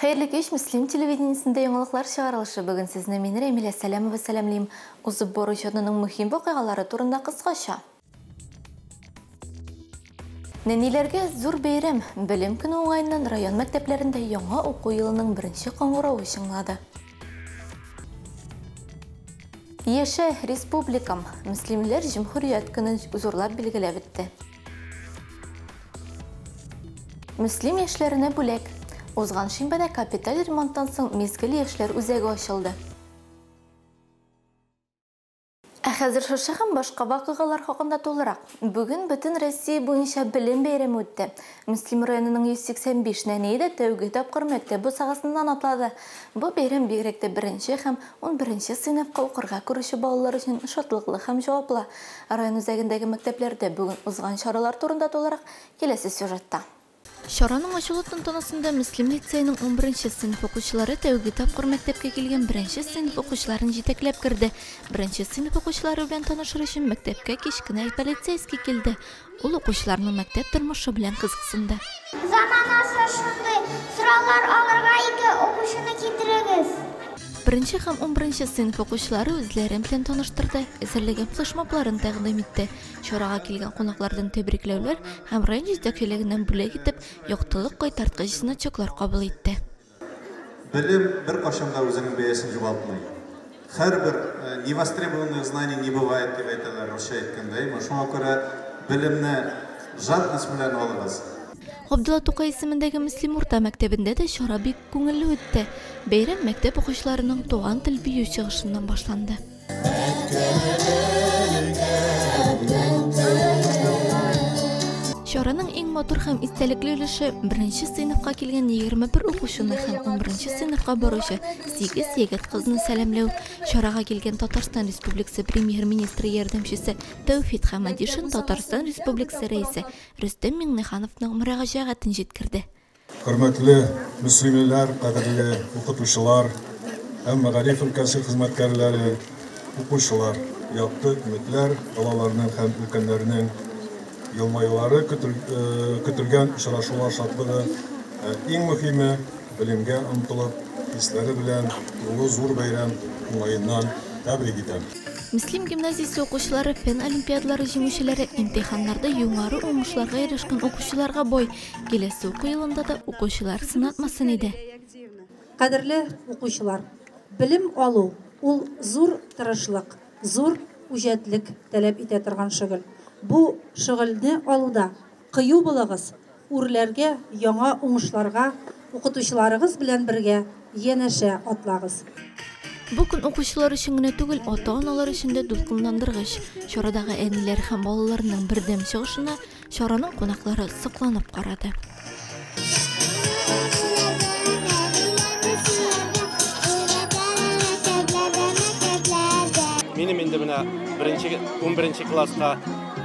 Хәерле кич, Мөслим телевидениесендә яңалыклар чыгарылышы. Бүген сезне мин, Рәмилә Сәләмова, сәламлим. Узып баручы атнаның мөһим вакыйгалары турында кыскача. Нәниләргә зур бәйрәм, Белем көне уңаеннан район мәктәпләрендә яңа уку елының беренче кыңгыравы чыңлады. Яшә, республикам! Мөслимлеләр Җөмһүрият көнен зурлап билгеләп үтте. Мөслим яшьләренә бүләк. Узган шимбәдә капиталь ремонттан соң Мизгел яшьләр үзәге ачылды. Ә хәзер шушы һәм башка вакыйгалар хакында тулырак. Бүген бөтен Россия буенча белем бәйрәме үтте. Мөслим районының 185 нәние дә тәүге тапкыр мәктәп бусагасыннан атлады. Бу бәйрәм бигрәк тә беренче һәм унберенче сыйныфка укырга керүче балалар өчен шатлыклы һәм җаваплы. Район үзәгендәге мәктәпләрдә бүген узган чаралар турында тулырак киләсе сюжетта. Чараның ачылу тантанасында Мөслим лицееның унберенче сыйныф укучылары тәүге тапкыр мәктәпкә килгән беренче сыйныф укучыларын җитәкләп керде. Беренче сыйныф укучылары белән танышыр өчен мәктәпкә кечкенә полицейский килде. Ул укучыларның мәктәп тормышы белән кызыксынды. Заманасы шундый, сораулар алырга ике укучыны китерегез. Беренче һәм унберенче сыйныф укучылары үзләрен белән таныштырды, әзерләгән флешмобларын тәкъдим итте. Чарага килгән кунаклардан тәбрикләүләр һәм район җитәкчелегеннән бүләк итеп, яктылык кайтарткыч значоклар кабул итте. Белем беркайчан да үзенең бәясен югалтмый. Һәрбер невостребованных знаний не бывает дип әйтәләр русча әйткәндә. Шуңа күрә белемне жадность белән алыгыз. Габдулла Тукай исемендәге Мөслим урта мәктәбендә дә чара бик күңелле үтте. Бәйрәм мәктәп укучыларының туган тел бию чыгышыннан башланды. Чараның иң матур һәм истәлекле өлеше беренче сыйныфка килгән 21 укучыны һәм 11 сыйныфка баручы 8 егет-кызны сәламләү. Чарага килгән Татарстан Республикасы Премьер-министры ярдәмчесе Тәүфит Хәмәдишин Татарстан Республикасы Рәисе Рөстәм Миңнехановның мөрәҗәгатен җиткерде. Хөрмәтле мөслимлеләр, кадерле укытучылар һәм мәгариф өлкәсе хезмәткәрләре, укучылар, якты өметләр, балаларның һәм өлкәннәрнең елмаюлары, көтелгән очрашулар шатлыгы, иң мөһиме, белемгә омтылып, хисләре белән тулы зур бәйрәм уңаеннан тәбрик итәм. Мөслим гимназиясе укучылары фән олимпиадалары җиңүчеләре, имтиханнарда югары уңышларга ирешкән укучыларга бай. Киләсе уку елында да укучылар сынатмасын иде. Кадерле укучылар, белем алу ул зур тырышлык, зур үҗәтлек таләп итә торган шөгыль. Бу шөгыльне алуда кыю булыгыз, үрләргә, яңа уңышларга укытучыларыгыз белән бергә янәшә атлагыз. Бу көн укучылар өчен генә түгел, ата-аналар өчен дә дулкынландыргыч. Чарадагы әниләр һәм балаларның бердәм чыгышына чараның кунаклары сокланып карады. Минем инде менә 11 класска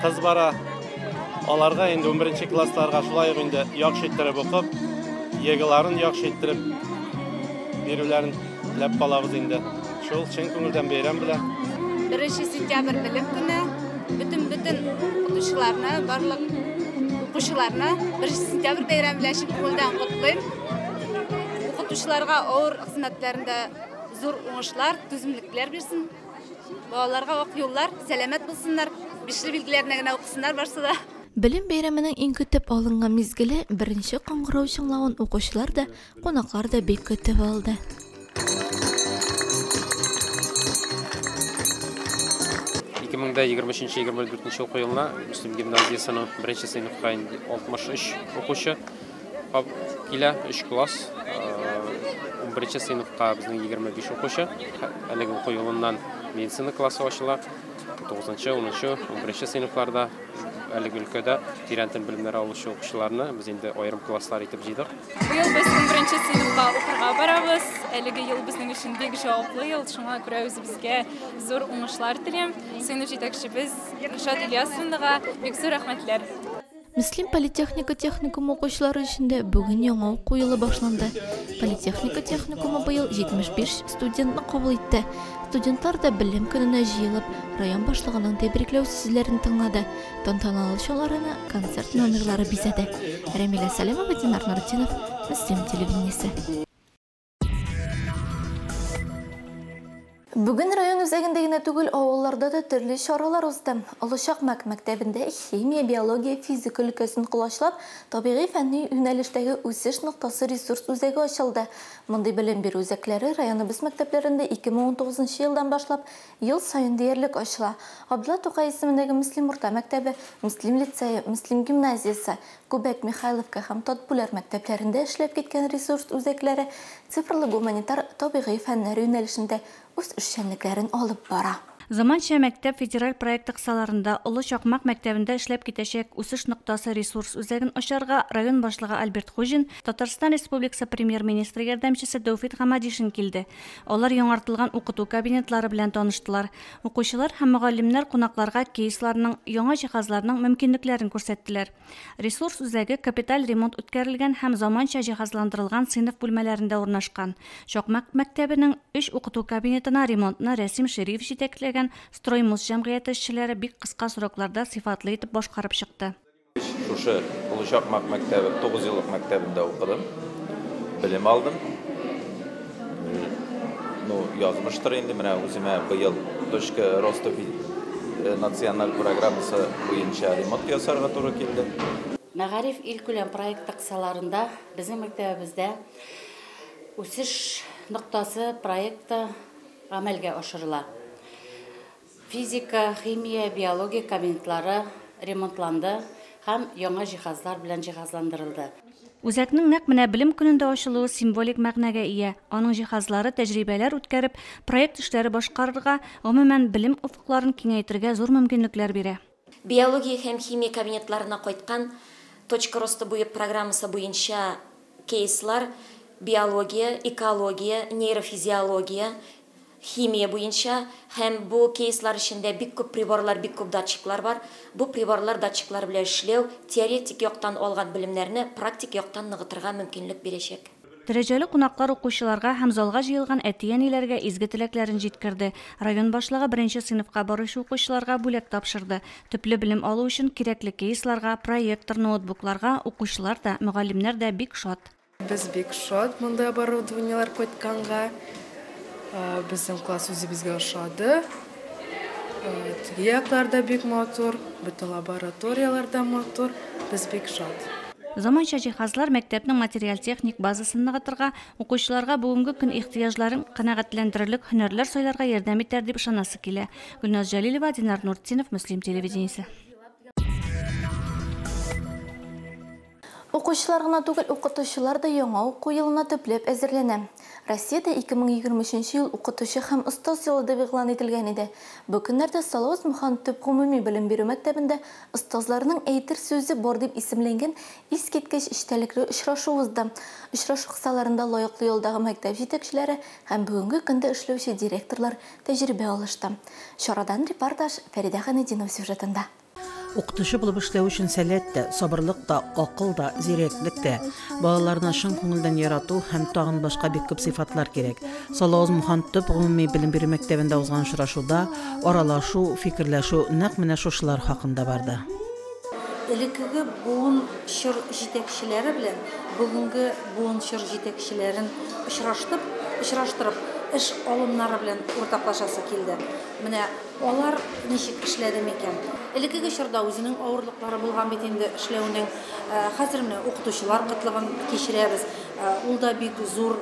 кыз бара. Аларга инде 11 классларга шулай ук инде яхшы иттереп укып, ЕГЭларын яхшы иттереп бирүләрен теләп калабыз инде. Шул чын күңелдән бәйрәм белән. 1 сентябрь белем көне. Бөтен укытучыларны, барлык укучыларны 1 сентябрь бәйрәме белән чын күңелдән котлыйм. Укытучыларга авыр хезмәтләрендә зур уңышлар, түземлекләр бирсен. Балаларга ак юллар, сәламәт булсыннар, бишле билгеләренә генә укысыннар барсы да. Белем бәйрәменең иң көтеп алынган мизгеле беренче кыңгырау чыңлавын укучылар да, кунаклар да бик көтеп алды. Ике мең дә егерме өченче, егерме дүртенче уку елына Мөслим гимназиясенең беренче сыйныфка инде 63 укучы килә, 3 класс. 11 сыйныфка безнең 25 укучы. Әлеге уку елыннан медицина классы ачыла. 9-нчы, 10-нчы, 11 сыйныфларда әлеге өлкәдә тирән тел белемнәре алучы укучыларны без инде аерым класслар итеп җыйдык. Быел без 11 сыйныфка укырга барабыз. Әлеге ел безнең өчен бик җаваплы ел, шуңа күрә үзебезгә зур уңышлар телим. Сыйныф җитәкчебез Илшат Ильясовнага бик зур рәхмәтләр. Мөслим политехника техникумы укучылары өчен дә бүген яңа уку елы башланды. Политехника техникумы быел 75 студентны кабул итте. Студентлар да белем көненә җыелып, район башлыгының тәбрикләү сүзләрен тыңлады. Тантаналы чараларны концерт номерлары бизәде. Рәмилә Сәлимова, Динар Нуртдинов, Мөслим телевидениесе. Бүген район үзәгендә генә түгел, авылларда да төрле чаралар узды. Олы Чакмак мәктәбендә химия, биология, физика өлкәсен колачлап, табигый фәнни юнәлештәге үсеш ноктасы ресурс үзәге ачылды. Мондый белем бирү үзәкләре районыбыз мәктәпләрендә 2019 елдан башлап ел саен диярлек ачыла. Габдулла Тукай исемендәге Мөслим урта мәктәбе, Мөслим лицее, Мөслим гимназиясе, Күбәк, Михайловка һәм Татбүләр мәктәпләрендә эшләп киткән ресурс үзәкләре цифрлы гуманитар табигый фәннәр юнәлешендә үз эшчәнлекләрен алып бара. Заманча мәктәп федераль проекты кысаларында Олы Чакмак мәктәбендә эшләп китәчәк үсеш ноктасы ресурс үзәген ачарга район башлыгы Альберт Хуҗин, Татарстан Республикасы Премьер-министры ярдәмчесе Тәүфит Гамадишин килде. Алар яңартылган укыту кабинетлары белән таныштылар. Укучылар һәм мөгаллимнәр кунакларга кейсларның, яңа җиһазларның мөмкинлекләрен күрсәттеләр. Ресурс үзәге капиталь ремонт үткәрелгән һәм заманча җиһазландырылган сыйныф бүлмәләрендә урнашкан. Чакмак мәктәбенең өч укыту кабинетына ремонтны Рәсим Шириев җитәкләгән Строймус җәмгыяте эшчеләре бик кыска срокларда сыйфатлы итеп башкарып чыкты. Шушы Олы Чакмак мәктәбе, 9 еллык мәктәбендә укыдым, белем алдым. Ну, язмыштыр инде, менә үземә быел Точка роста националь программасы буенча ремонт ясарга туры килде. Мәгариф илкүләм проекты кысаларында безнең мәктәбебездә үсеш ноктасы проекты гамәлгә ашырыла. Физика, химия, биология кабинетлары ремонтланды һәм яңа җиһазлар белән җиһазландырылды. Үзәкнең нәкъ менә белем көнендә ачылуы символик мәгънәгә ия. Аның җиһазлары тәҗрибәләр үткәреп, проект эшләре башкарырга, гомумән, белем офыкларын киңәйтергә зур мөмкинлекләр бирә. Биология һәм химия кабинетларына кайткан Точка роста буе программасы буенча кейслар биология, экология, нейрофизиология, химия буенча һәм бу кейслар эчендә бик күп приборлар, бик күп датчиклар бар. Бу приборлар, датчиклар белән эшләү теоретик яктан алган белемнәрне практик яктан ныгытырга мөмкинлек бирәчәк. Дәрәҗәле кунаклар укучыларга һәм залга җыелган әти-әниләргә изге теләкләрен җиткерде. Район башлыгы беренче сыйныфка баручы укучыларга бүләк тапшырды. Төпле белем алу өчен кирәкле кейсларга, проектор, ноутбукларга укучылар да, мөгаллимнәр дә бик шат. Без бик шат монда оборудованиелар кайтканга. Безнең класс үзебезгә ошады. Теге яклар да бик матур, бөтен лабораторияләр дә матур. Без бик шат. Заманча җиһазлар мәктәпнең материаль-техник базасын ныгытырга, укучыларга бүгенге көн ихтыяҗларын канәгатьләндерерлек һөнәрләр сайларга ярдәм итәр дип ышанасы килә. Гөлназ Җәлилова, Динар Нуртдинов, Мөслим телевидениесе. Укучылар гына түгел, укытучылар да яңа уку елына төпләп әзерләнә. Россиядә 2023 ел укытучы һәм остаз елы дип игълан ителгән иде. Бу көннәрдә Салават Мухан төп гомуми белем бирү мәктәбендә остазларның әйтер сүзе бар дип исемләнгән искиткеч эчтәлекле очрашу узды. Очрашу кысаларында лаеклы ялдагы мәктәп җитәкчеләре һәм бүгенге көндә эшләүче директорлар тәҗрибә алышты. Чарадан репортаж Фәридә Ханетдинова сюжетында. Укытучы булып эшләү өчен сәләт тә, сабырлык та, акыл да, зирәклек тә, балаларны чын күңелдән ярату һәм тагын башка бик күп сыйфатлар кирәк. Салават Мухан төп гомуми белем бирү мәктәбендә узган очрашуда аралашу, фикерләшү нәкъ менә шушылар хакында барды. Элеккеге буын чор җитәкчеләре белән бүгенге буын чор җитәкчеләрен очраштырып, эш алымнары белән уртаклашасы килде. Менә алар ничек эшләде микән? Элеккеге чорда үзенең авырлыклары булган бит инде эшләүнең. Хәзер менә укытучылар кытлыгын кичерәбез. Ул да бик зур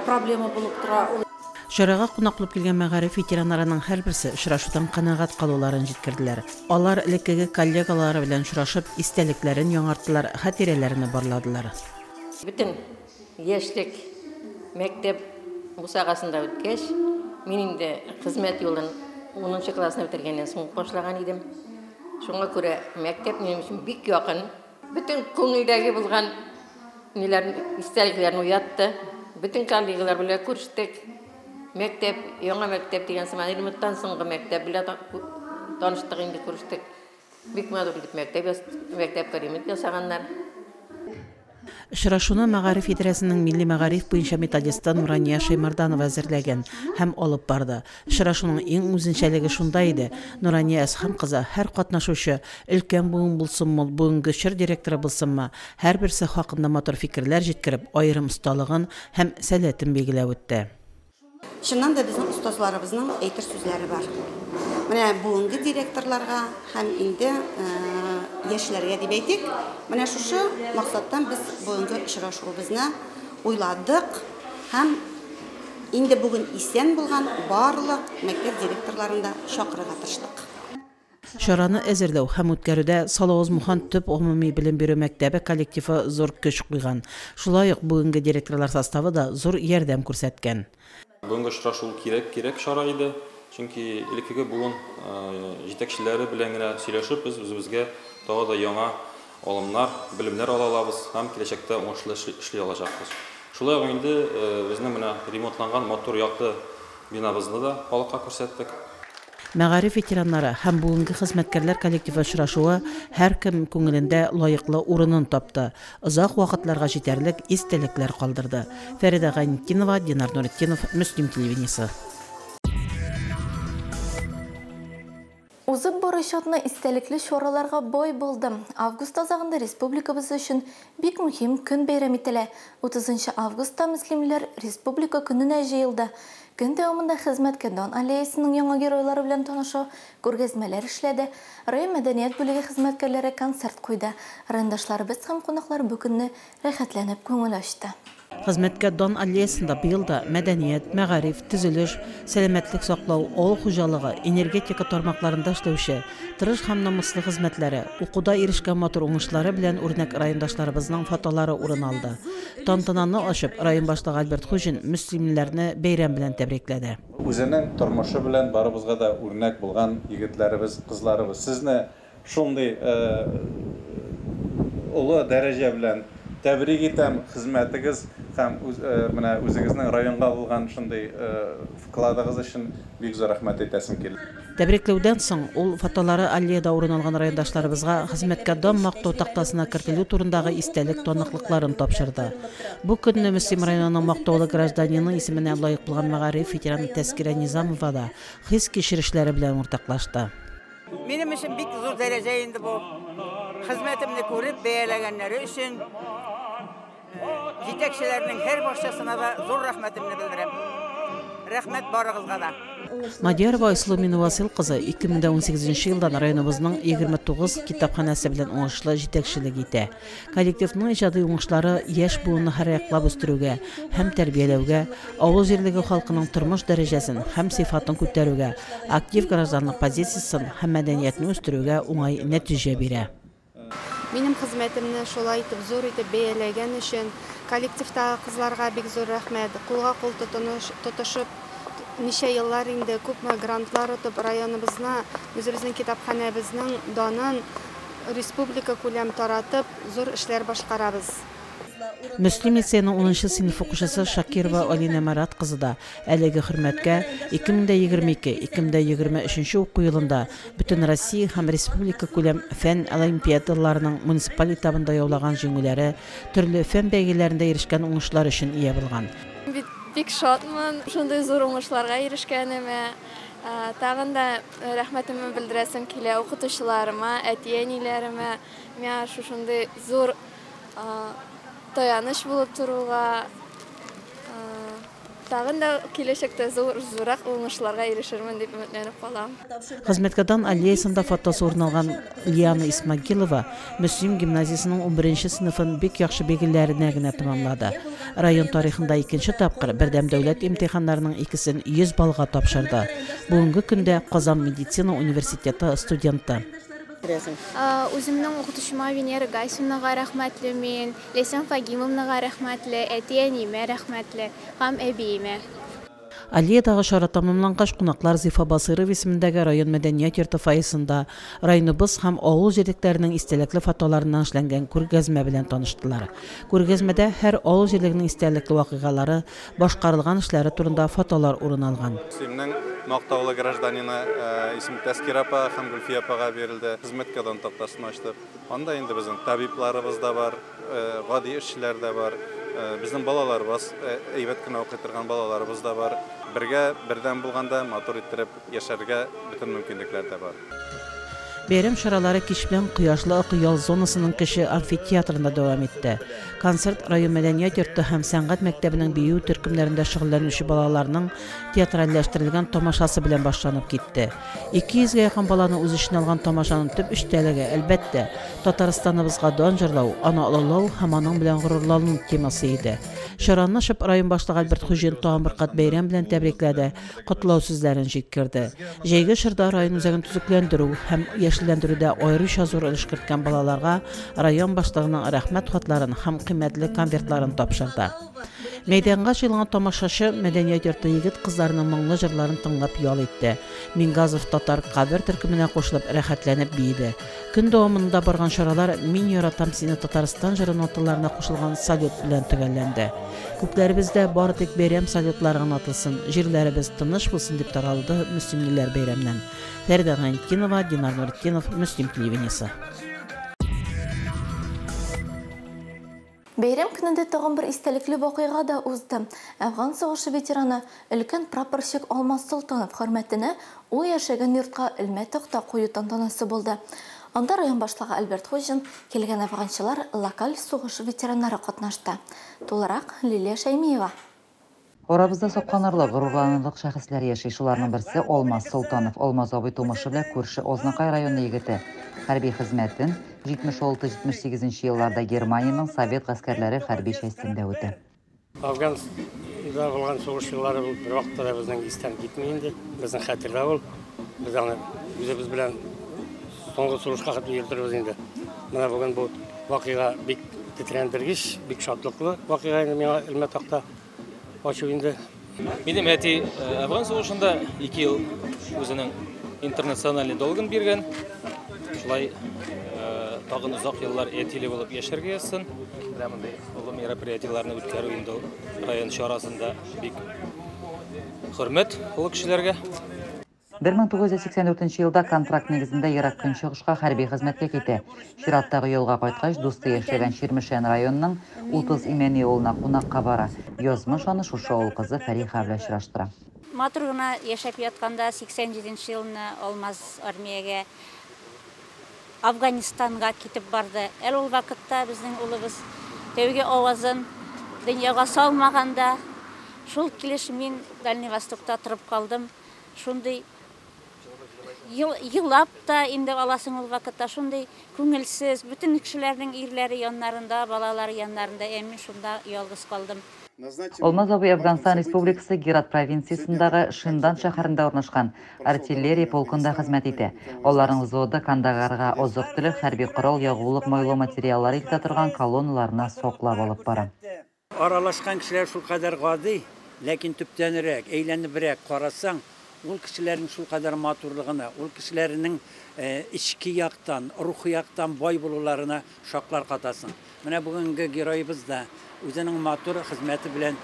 проблема булып тора. Чарага кунак булып килгән мәгариф ветераннарының һәрберсе очрашудан канәгать калуларын җиткерделәр. Алар элеккеге коллегалары белән очрашып, истәлекләрен яңарттылар, хатирәләрен барладылар. Бөтен яшьлек мәктәп бусагасында үткәч, мин инде хезмәт юлын 10 классны бетергәннән соң башлаган идем. Шуңа күрә мәктәп минем өчен бик якын. Бөтен күңелдәге булган ниләрне, истәлекләрне уятты. Бөтен коллегалар белән күрештек. Мәктәп, яңа мәктәп дигән сыман, ремонттан соңгы мәктәп белән таныштык инде, күрештек. Бик матур итеп мәктәпкә ремонт ясаганнар. Очрашуны Мәгариф идарәсенең милли мәгариф буенча методисты Нурания Шаймарданова әзерләгән һәм алып барды. Очрашуның иң үзенчәлеге шунда иде. Нурания Әсхам кызы һәр катнашучы, өлкән буын булсынмы, бүгенге чор директоры булсынмы, һәрберсе хакында матур фикерләр җиткереп, аерым осталыгын һәм сәләтен билгеләп үтте. Чыннан да безнең остазларыбызның әйтер сүзләре бар. Менә бүгенге директорларга һәм инде яшьләргә дип әйтик, менә шушы максаттан без бүгенге очрашуыбызны уйладык һәм инде бүген исән булган барлык мәктәп директорларын да чакырырга тырыштык. Чараны әзерләү һәм үткәрүдә Салавыз-Мухан төп гомуми белем бирү мәктәбе коллективы зур көч куйган. Шулай ук бүгенге директорлар составы да зур ярдәм күрсәткән. Бүгенге очрашу кирәк, кирәк чара иде. Чөнки элеккеге буын җитәкчеләре белән генә сөйләшеп, без үзебезгә тагы да яңа алымнар, белемнәр ала алабыз һәм киләчәктә уңышлы эшли алачакбыз. Шулай ук инде безнең менә ремонтланган матур якты бинабызны да халыкка күрсәттек. Мәгариф ветераннары һәм бүгенге хезмәткәрләр коллективы очрашуы һәркем күңелендә лаеклы урынын тапты, озак вакытларга җитәрлек истәлекләр калдырды. Фәридә Гайнетдинова, Динар Нуретдинов, Мөслим телевидениесе. Узып баручы атна истәлекле чараларга бай булды. Август азагында республикабыз өчен бик мөһим көн бәйрәм ителә. 30 августта мөслимлеләр Республика көненә җыелды. Көн дәвамында Хезмәткә дан аллеясының яңа геройлары белән танышу, күргәзмәләр эшләде. Район мәдәният бүлеге хезмәткәрләре концерт куйды. Райондашларыбыз һәм кунаклар бу көнне рәхәтләнеп күңел ачты. Хезмәткә дан аллеясында быел да мәдәният, мәгариф, төзелеш, сәламәтлек саклау, авыл хуҗалыгы, энергетика тармакларында эшләүче, тырыш һәм намуслы хезмәтләре, укуда ирешкән матур уңышлары белән үрнәк райондашларыбызның фотолары урын алды. Тантананы ачып, район башлыгы Альберт Хуҗин мөслимлеләрне бәйрәм белән тәбрикләде. Үзенең тормышы белән барыбызга да үрнәк булган егетләребез, кызларыбыз. Сезне шундый олы дәрәҗә белән тәбрик итәм, хезмәтегез һәм менә үзегезнең районга булган шундый вкладыгыз өчен бик зур рәхмәт әйтәсем килә. Тәбрикләүдән соң ул фотолары аллеяда урын алган райондашларыбызга хезмәткә дан мактау тактасына кертелү турындагы истәлек таныклыкларын тапшырды. Бу көнне Мөслим районының мактаулы гражданины исеменә лаек булган мәгариф ветераны Тәскирә Низамова да хис-кичерешләре белән уртаклашты. Минем өчен бик зур дәрәҗә инде бу. Хезмәтемне күреп бәяләгәннәре өчен җитәкчеләрнең һәр башчасына да зур рәхмәтемне белдерәм. Рәхмәт барыгызга да. Мадиярова Айсылу Минвасил кызы 2018 елдан районыбызның 29 китапханәсе белән уңышлы җитәкчелек итә. Коллективның иҗади уңышлары яшь буынны һәрьяклап үстерүгә һәм тәрбияләүгә, авыл җирлеге халкының тормыш дәрәҗәсен һәм сыйфатын күтәрүгә, актив гражданлык позициясен һәм мәдәниятне үстерүгә уңай нәтиҗә бирә. Минем хезмәтемне шулай итеп зур итеп бәяләгән өчен коллективтагы кызларга бик зур рәхмәт. Кулга кул тотышып ничә еллар инде күпме грантлар отып районыбызны, үзебезнең китапханәбезнең данын республика күләм таратып зур эшләр башкарабыз. Мөслим лицееның 10 сыйныф укучысы Шакирова Алина Марат кызы да әлеге хөрмәткә 2022-2023 уку елында бөтен Россия һәм республика күләм фән олимпиадаларының муниципаль этабында яулаган җиңүләре, төрле фән бәйгеләрендә ирешкән уңышлар өчен ия булган. Бик шатмын, шундый зур уңышларга ирешкәнемә. Тагын да рәхмәтемне белдерәсем килә укытучыларыма, әти-әниләремә. Миңа шушындый зур таяныч булып торуга, тагын да киләчәктә зуррак уңышларга ирешермен дип өметләнеп калам. Хезмәткә дан аллеясында фотосы урын алган Лиана Исмагилова Мөслим гимназиясенең 11 сыйныфын бик яхшы билгеләренә генә тәмамлады. Район тарихында икенче тапкыр бердәм дәүләт имтиханнарының икесен 100 баллга тапшырды. Бүгенге көндә Казан медицина университеты студенты. Үземнең укытучыма Венера Гайсиновнага рәхмәтле мин, Ләйсән Фагимовнага рәхмәтле, әти-әниемә рәхмәтле һәм әбиемә. Аллеядагы чара тәмамлангач, кунаклар Зифа Басыйрова исемендәге район мәдәният йорты фойесында районыбыз һәм авыл җирлекләренең истәлекле фотоларыннан эшләнгән күргәзмә белән таныштылар. Күргәзмәдә һәр авыл җирлегенең истәлекле вакыйгалары, башкарылган эшләре турында фотолар урын алган. Мөслимнең мактаулы гражданины исем Тәскирә апа һәм Гөлфия апага бирелде. Хезмәткә дан тактасын ачтык. Анда инде безнең табибларыбыз да бар, гади эшчеләр дә бар, безнең балаларыбыз, әйбәт кенә укый торган балаларыбыз да бар. Бергә бердәм булганда матур иттереп яшәргә бөтен мөмкинлекләр дә бар. Бәйрәм чаралары кич белән Кояшлы Ык ял зонасының кече амфитеатрында дәвам итте. Концерт район мәдәният йорты һәм сәнгать мәктәбенең бию төркемнәрендә шөгыльләнүче балаларның театральләштерелгән тамашасы белән башланып китте. 200 гә якын баланы үз эченә алган тамашаның төп эчтәлеге, әлбәттә, Татарстаныбызга дан җырлау, аны олылау һәм аның белән горурлану темасы иде. Чараны ачып, район башлыгы Альберт Хуҗин тагын бер кат бәйрәм белән тәбрикләде, котлау сүзләрен җиткерде. Җәйге чорда район үзәген төзекләндерү һәм яшелләндерүдә аеруча зур өлеш керткән балаларга район башлыгының рәхмәт хатларын һәм кыйммәтле конвертларын тапшырды. Мәйданга җыелган тамашачы мәдәният йорты егет-кызларының моңлы җырларын тыңлап ял итте. Мингазов татар кавер төркеменә кушылып рәхәтләнеп биеде. Көн дәвамында барган чаралар Мин яратам сине, Татарстан җыры ноталарына кушылган салют белән төгәлләнде. Күкләребездә бары тик бәйрәм салютлары гына атылсын, җирләребез тыныч булсын, дип таралды мөслимлеләр бәйрәмнән. Фәридә Гайнетдинова, Динар Нуретдинов, Мөслим телевидениесе. Бәйрәм көнендә тагын бер истәлекле вакыйга да узды. Әфган сугышы ветераны, өлкән прапорщик Алмаз Солтанов хөрмәтенә ул яшәгән йортка элмә такта кую тантанасы булды. Анда район башлыгы Альберт Хуҗин, килгән әфганчылар, локаль сугыш ветераннары катнашты. Тулырак Лилия Шәймиева. Арабызда сокланырлык, горурланырлык шәхесләр яши. Шуларның берсе Алмаз Солтанов. Алмаз абый тумышы белән күрше Азнакай районы егете. Хәрби хезмәтен 76-78 нче елларда Германиянең совет гаскәрләре хәрби частендә үтә. Афганда булган сугыш еллары ул бервакытта да безнең истән китми инде. Безнең хәтердә ул. Без аны үзебез белән соңгы сулышка хәтле йөртербез инде. Менә бүген бу вакыйга бик тетрәндергеч, бик шатлыклы вакыйга инде миңа элмә такта ачу инде. Минем әти Әфган сугышында 2 ел үзенең интернациональный долгын биргән. Шулай тагын озак еллар әтиле булып яшәргә язсын. Менә мондый олы мероприятиеләрне үткәрү инде ул район чарасында бик хөрмәт олы кешеләргә. 1984 нче елда контракт нигезендә Ерак Көнчыгышка хәрби хезмәткә китә. Чираттагы ялга кайткач, дусты яшәгән Чирмешән районының 30 Имәни авылына кунакка бара. Язмыш аны шушы авыл кызы Фәриха белән очраштыра. Матур гына яшәп ятканда, 87 нче елны Алмаз армиягә Афганистанга китеп барды. Әле ул вакытта безнең улыбыз тәүге авазын дөньяга салмаган да. Шул килеш мин Дальний Востокта торып калдым. Шундый елап та инде аласың ул вакытта, шундый күңелсез, бөтен кешеләрнең ирләре яннарында, балалары яннарында, ә мин шунда ялгыз калдым. Алмаз абый Әфганстан Республикасы Герат провинциясендагы Шиндан шәһәрендә урнашкан артиллерия полкында хезмәт итә. Аларның взводы Кандагарга азык-төлек, хәрби корал, ягулык-майлау материаллары илтә торган колонналарны саклап алып бара. Аралашкан кешеләр шулкадәр гади, ләкин төптәнрәк, әйләнебрәк карасаң, ул кешеләрнең шулкадәр матурлыгына, ул кешеләрнең эчке яктан, рухи яктан бай булуларына шаклар катасың. Менә бүгенге героебыз да үзенең матур хезмәте белән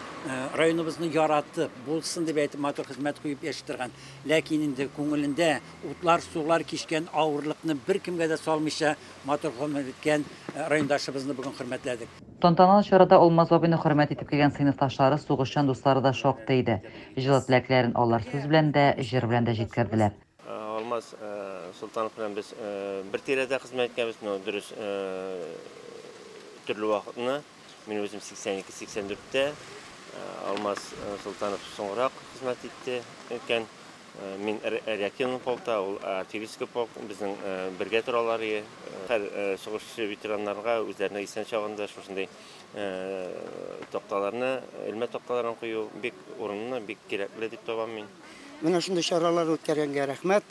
районыбызны яратып, булсын дип әйтеп матур хезмәт куеп яши торган, ләкин инде күңелендә утлар-сулар кичкән авырлыкны беркемгә дә салмыйча матур гомер иткән райондашыбызны бүген хөрмәтләдек. Тантаналы чарада Алмаз абыйны хөрмәт итеп килгән сыйныфташлары, сугышчан дуслары да шактый иде. Җылы теләкләрен алар сүз белән дә, җыр белән дә җиткерделәр. Алмаз Солтанов белән без бер тирәдә хезмәт иткәнбез, но дөрес, төрле вакытны. Мин үзем 82-84 тә, Алмаз Солтанов соңрак хезмәт итте икән. Мин реактивный полкта, ул артиллерийский полк, безнең бергә торалар ие. Һәр сугышчы ветераннарга үзләренең исән чагында шушындый такталарны, элмә такталарын кую бик урынлы, бик кирәкле дип табам мин. Менә шундый чаралар үткәргәнгә рәхмәт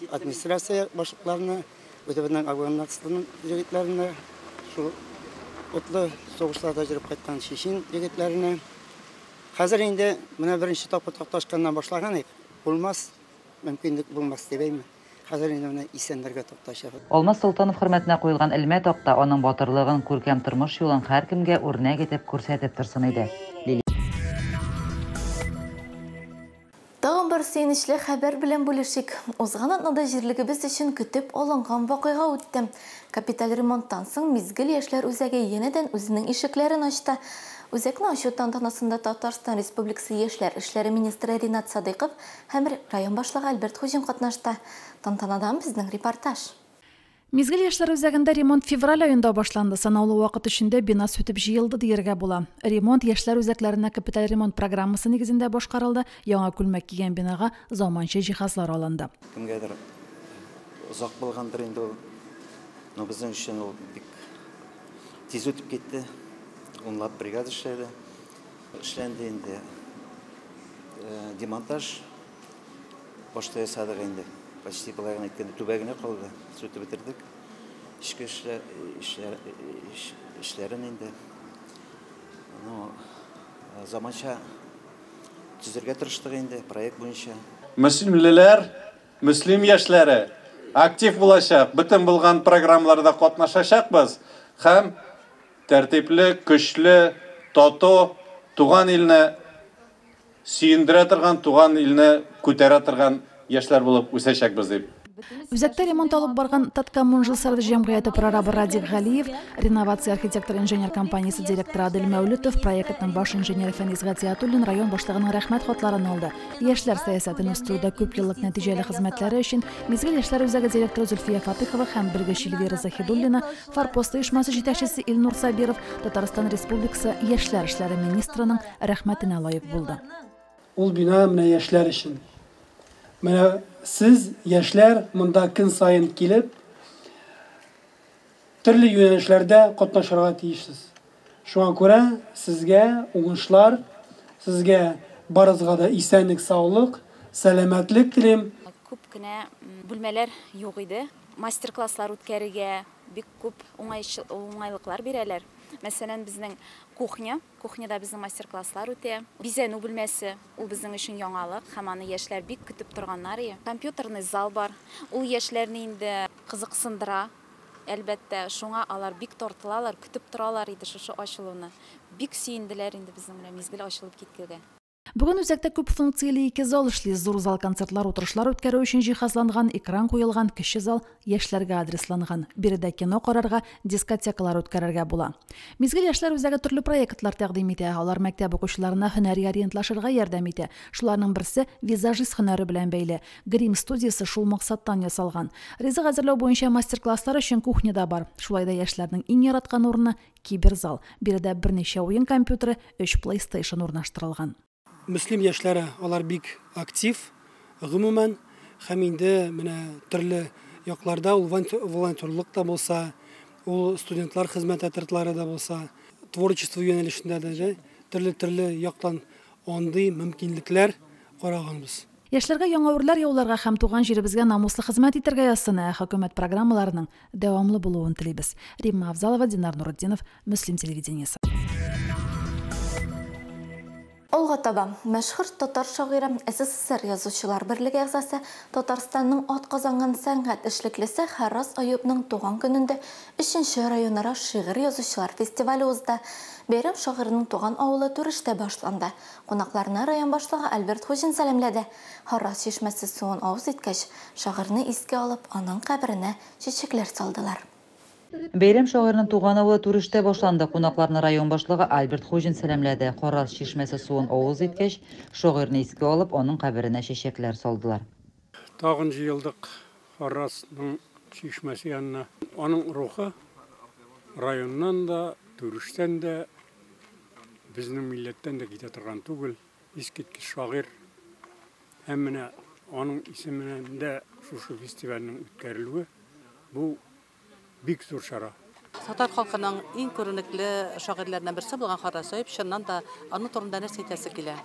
администрация башлыкларына, үзебезнең Афганстан егетләренә, шул утлы сугышларда йөреп кайткан чечен егетләренә. Хәзер инде менә беренче тапкыр такта ачканнан башлаган идек. Булмас, мөмкинлек булмас дип әйме. Хәзер инде менә исәннәргә такта ачабыз. Алмаз Солтанов хөрмәтенә куелган элмә такта аның батырлыгын, күркәм тормыш юлын һәркемгә үрнәк итеп күрсәтеп торсын иде. Лилия. Тагын бер сөенеч. Сөенечле хәбәр белән бүлешик. Узган атнада җирлегебез өчен көтеп алынган вакыйга үтте. Капиталь ремонттан соң Мизгел яшьләр үзәге янәдән үзенең ишекләрен ачты. Үзәкне ачу тантанасында Татарстан Республикасы яшьләр эшләре министры Ринат Садыйков һәм район башлыгы Альберт Хуҗин катнашты. Тантанадан безнең репортаж. Мизгел яшьләр үзәгендә ремонт февраль аенда башланды. Санаулы вакыт эчендә бина сүтеп җыелды дияргә була. Ремонт яшьләр үзәкләренә капиталь ремонт программасы нигезендә башкарылды. Яңа күлмәк кигән бинага заманча җиһазлар алынды. Кемгәдер озак булгандыр инде ул. Но безнең өчен ул бик тиз үтеп китте. Унлап бригада эшләде. Эшләнде инде демонтаж башта ясадык инде. Почти болай гына әйткәндә түбә генә калды. Сүтеп бетердек. Эчке эшләрен инде. Ну, заманча төзергә тырыштык инде проект буенча. Мөслимлеләр, Мөслим яшьләре актив булачак, бөтен булган программаларда катнашачакбыз һәм тәртипле, көчле, тату, туган илне сөендерә торган, туган илне күтәрә торган яшьләр булып үсәчәкбез дип. Үзәктә ремонт алып барган Таткоммунжилсервис җәмгыяте прорабы Радик Галиев, реновация архитектор-инженер компаниясе директоры Адель Мәүлетов, проектның баш инженеры Фәнис Гатиятуллин район башлыгының рәхмәт хатларын алды. Яшьләр сәясәтен үстерүдә күп еллык нәтиҗәле хезмәтләре өчен Мизгел яшьләр үзәге директоры Зөлфия Фатыхова һәм белгеч Эльвира Заһидуллина, Форпост оешмасы җитәкчесе Илнур Сабиров Татарстан Республикасы яшьләр эшләре министрының рәхмәтенә лаек булды. Ул бина менә яшьләр өчен. Менә сез, яшьләр, монда көн саен килеп, төрле юнәлешләрдә катнашырга тиешсез. Шуңа күрә сезгә уңышлар, сезгә барыгызга да исәнлек, саулык, сәламәтлек телим. Күп кенә бүлмәләр юк иде. Мастер-класслар үткәрергә бик күп уңайлыклар бирәләр. Мәсәлән, безнең кухня, кухняда безнең мастер-класслар үтә. Бизәнү бүлмәсе, ул безнең өчен яңалык һәм аны яшьләр бик көтеп торганнар. Компьютерный зал бар. Ул яшьләрне инде кызыксындыра. Әлбәттә, шуңа алар бик тартылалар, көтеп торалар иде шушы ачылуны. Бик сөенделәр инде безнең белән мизгел ачылып киткәнгә. Бүген үзәктә күп функцияле ике зал эшли. Зур зал концертлар, утырышлар үткәрү өчен җиһазланган, экран куелган, кече зал яшьләргә адресланган. Биредә кино карарга, дискотекалар үткәрергә була. Мизгел яшьләр үзәге төрле проектлар тәкъдим итә. Алар мәктәп укучыларына һөнәри ориентлашырга ярдәм итә. Шуларның берсе визажист һөнәре белән бәйле. Грим студиясе шул максаттан ясалган. Ризык әзерләү буенча мастер-класслар өчен кухня да бар. Шулай да яшьләрнең иң яраткан урыны киберзал. Биредә берничә уен компьютеры, 3 PlayStation урнаштырылган. Мөслим яшьләре алар бик актив, гомумән, һәм инде менә төрле якларда ул волонтерлык та булса, ул студентлар хезмәт отрядлары да булса, творчество юнәлешендә дә төрле-төрле яктан андый мөмкинлекләр караганбыз. Яшьләргә яңа үрләр яуларга һәм туган җиребезгә намуслы хезмәт итәргә язсын, ә хөкүмәт программаларының дәвамлы булуын телибез. Римма Авзалова, Динар Нуретдинов, Мөслим телевидениесе. Алга таба мәшһүр татар шагыйре, СССР язучылар берлеге әгъзасы, Татарстанның атказанган сәнгать эшлеклесе Харрас Аюпның туган көнендә 3нче районара шигырь язучылар фестивале узды. Бәйрәм шагыйрьнең туган авылы Түрештә башланды. Кунакларны район башлыгы Альберт Хуҗин сәламләде. Харрас чишмәсе суын авыз иткәч, шагыйрьне искә алып, аның каберенә чәчәкләр салдылар. Бәйрәм шагыйрьнең туган авылы Түрештә башланды. Кунакларны район башлыгы Альберт Хуҗин сәламләде. Харрас чишмәсе суын авыз иткәч, шагыйрьне искә алып, аның каберенә чәчәкләр салдылар. Тагын җыелдык Харрасның чишмәсе янына. Аның рухы районнан да, Түрештән дә, безнең милләттән дә китә торган түгел. Искиткеч шагыйрь. Һәм менә аның исеменә шушы фестивальнең үткәрелүе бу бик зур чара. Татар халкының иң күренекле шагыйрьләреннән берсе булган Харрас Аюп, чыннан да аның турында нәрсә әйтәсе килә.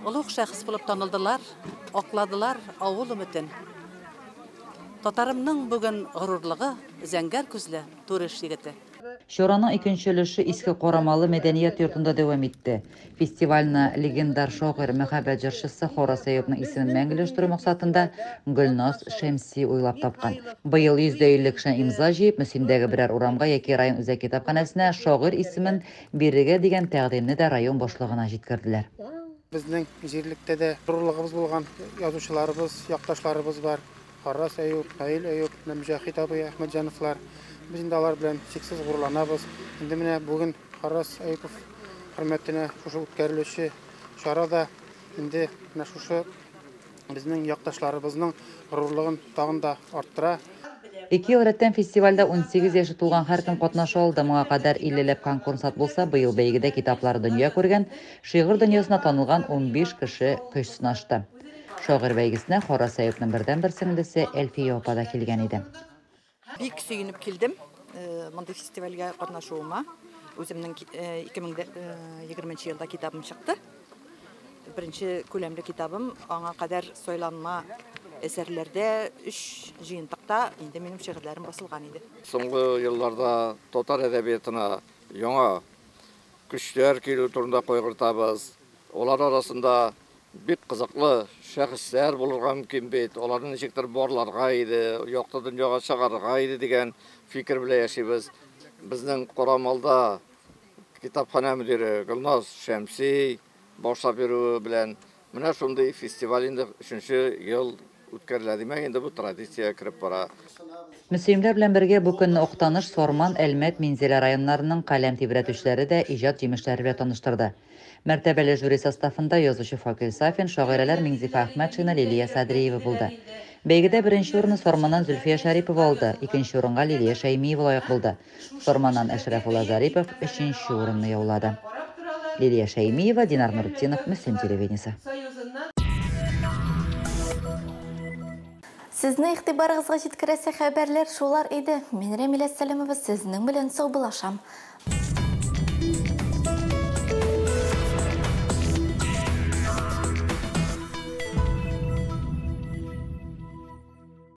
Олуг шәхес булып танылдылар, акладылар авыл өметен. Татарымның бүген горурлыгы зәңгәр күзле Түреш егете. Чараның икенче өлеше Иске Карамалы мәдәният йортында дәвам итте. Фестивальне легендар шагыйрь, мәхәббәт җырчысы Харрас Аюпның исемен мәңгеләштерү максатында Гөлназ Шәмси уйлап тапкан. Быел 150 кешедән имза җыеп, Мөслимдәге берәр урамга яки район үзәк китапханәсенә шагыйрь исемен бирергә дигән тәкъдимне дә район башлыгына җиткерделәр. Безнең җирлектә дә горурлыгыбыз булган язучыларыбыз, якташларыбыз бар. Харрас Әюп, Наил Әюп, Мөҗәһит абый Әхмәтҗановлар. Без инде алар белән чиксез горурланабыз. Инде менә бүген Харрас Әюпов хөрмәтенә шушы үткәрелүче чара да инде менә шушы безнең якташларыбызның горурлыгын тагын да арттыра. Ике ел рәттән фестивальдә 18 яше тулган һәркем катнаша алды. Моңа кадәр 50 ләп конкурсант булса, быел бәйгедә китаплары дөнья күргән, шигырь дөньясына танылган 15 кеше көч сынашты. Шагыйрь бәйгесенә Харрас Әюпнең бердәнбер сеңлесе Әлфия апа да килгән иде. Бик сөенеп килдем мондый фестивальгә катнашуыма. Үземнең 2020 елда китабым чыкты. Беренче күләмле китабым, аңа кадәр сайланма әсәрләрдә 3 җыентыкта инде минем шигырьләрем басылган иде. Соңгы елларда татар әдәбиятына яңа көчләр килү турында кайгыртабыз. Алар арасында бик кызыклы шәхесләр булырга мөмкин бит. Аларны ничектер барларга иде, якты дөньяга чыгарырга иде дигән фикер белән яшибез. Безнең Карамалда китапханә мөдире Гөлназ Шәмси башлап йөрүе белән менә шундый фестиваль инде 3нче ел үткәрелә. Димәк, инде бу традициягә кереп бара. Мөслимләр белән бергә бу көнне Актаныш, Сарман, Әлмәт, Минзәлә районнарының каләм тибрәтүчеләре дә иҗат җимешләре белән таныштырды. Мәртәбәле жюри составында язучы Факил Сафин, шагыйрәләр Миңзифа Әхмәтшина, Лилия Садриева булды. Бәйгедә беренче урынны Сарманнан Зөлфия Шәрипова алды, икенче урынга Лилия Шәймиева лаек булды. Сарманнан Әшрәфулла Зарипов өченче урынны яулады. Лилия Шәймиева, Динар Нуртдинов, Мөслим телевидениесе. Сезнең игътибарыгызга җиткерәсе хәбәрләр шулар иде. Мин Рәмилә Сәлимова сезнең белән саубуллашам.